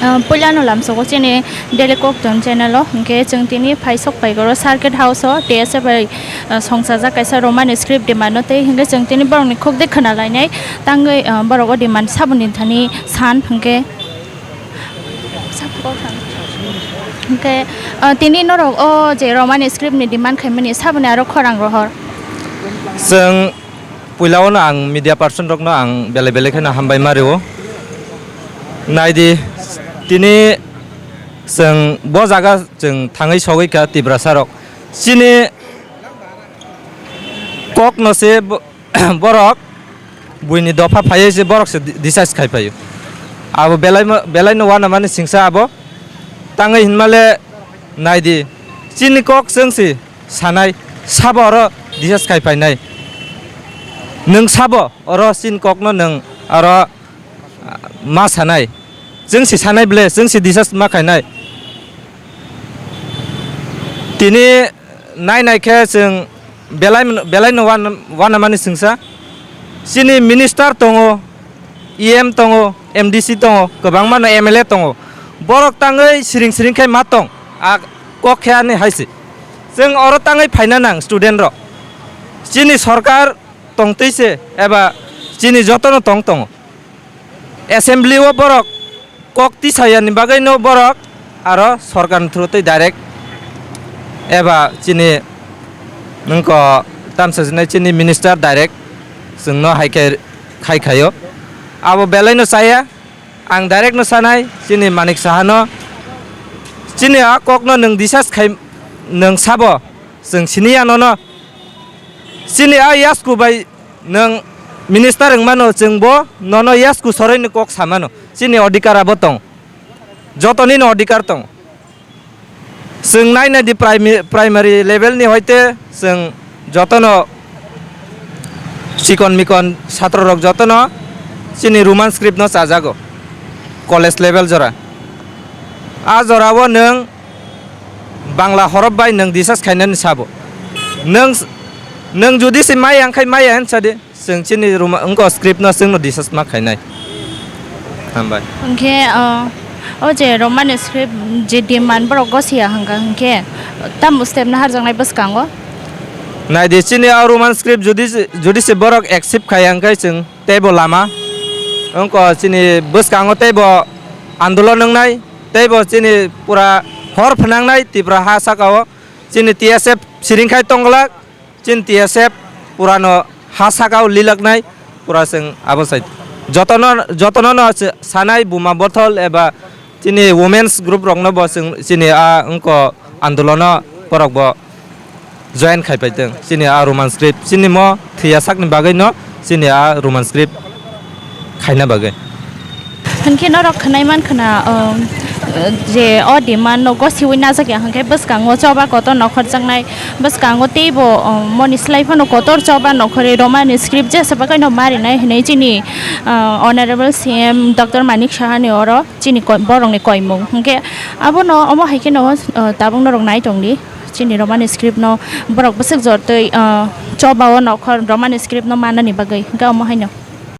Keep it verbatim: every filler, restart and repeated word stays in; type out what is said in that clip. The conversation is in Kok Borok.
Ah, puilano lamsogo chini Daily Kokton channel o, hinkhe chwng tini phaisok paigoro Circuit House o T S F bai, ah, songchajak kaisa Roman script demand no tei hinkhe chwng tini borokni khukdi khwnalainai tangwi, ah, borok o demand saboni thani san hinkhe. Hinkhe, ah, tini norok o je Roman script ni demand khaimani saboni aro khorang rohor. Chwng puilao no ang media person rok no ang belai belai kheno hambai ma rio. Naidi, tini chwng bo jaga chwng thangwi sogwi kha Tiprasa rok. Chini kok no se bo-, borok buini dopha phaiwi se borok se di-, discharge khai phaio. Abo belai mo-, belai no uanamani singsa abo tangwi hinmale naidi. Chini kok chwng se sanai sabo oro discharge khai phainai. Nwng sabo oro chini kok no nwng oro ma sanai, chwng si sanai ble, chwng si discharge ma khainai. Tini nai nai khe chwng belai, belai no wan-, wanamani singsa. Chini minister tongo, E M tongo, M D C tongo, kwbangma no M L A tongo. Borok tangwi siring siring khe ma tong, a kok khe ani hai se. Chwng oro tangwi phaina nang student rok. Chini sorkar tongtwi se eba chini jotono tong tongo. Assembly o borok kok tisayani bagwi no borok aro sorkarni through twi direct eba chini nungko tamsa sinai chini minister direct chwngno hai khe khai khaio. Abo belai no chaya, ang direct no sanai chini Manik Saha no, chini a kok no nwng discharge khai nwng sabo chwng siniya nono. Chini a yasku bai nwng minister wngmano, chwngbo nono yasku soroini kok samano. Chini odhikar abo tong, jotonino odhikar tong. Chwng nai nai di primi-, primary level ni hoite chwng jotono chikon mikon satro rok jotono chini Roman script no chajago college level jora. A jorao nwng Bangla horof bai nwng discharge khainani sabo. Nwng, nwng jodi se maya wngkhai maya hinsa di, chwng chini Roma wngkha script no chwngno discharge ma khainai. Hambai. Hwnkhe, o, o je Roman script je demand borok gosiya hwnkha hwnkhe tamo step no harjaknai bwskango? Naidi chini o Roman script jodi se, jodi se borok accept khaiya hwnkhe chwng teibo lama wngkha chini bwskango teibo andolon wngnai. Teibo chini pura hor phnangnai Tripura ha sakao chini T S F siringkhai tongglak, chini T S F purano ha sakao lilaknai, pura chwng abo sai jotono, jotono no sanai buma bothol eba chini women's group rokno bo chwng chini a wngkha andolono borok bo join khai paitwng. Chini a Roman script, chini mo thwiya sakni bagwi no chini a Roman script khaina bagwi. Hwnkhe norok khwnai mankha na, um, je o demand no gosiwi najak ya hwnkhe bwskango choba kotor nokhorjaknai, bwskango teibo, um, moni slai phano kotor choba nokhorwi Roman script jesa bagwi no marinai hwnwi chini, uh, Honorable C M Doctor Manik Saha ni oro chini koi-, borokni koimung. Hwnkhe abono omo hai kheno, uh, tabuk norok nai tongdi. Chini Roman script no borok bwswk jortwi, ah, choba o nokhor Roman script no manani bagwi hwnkhe omo haino.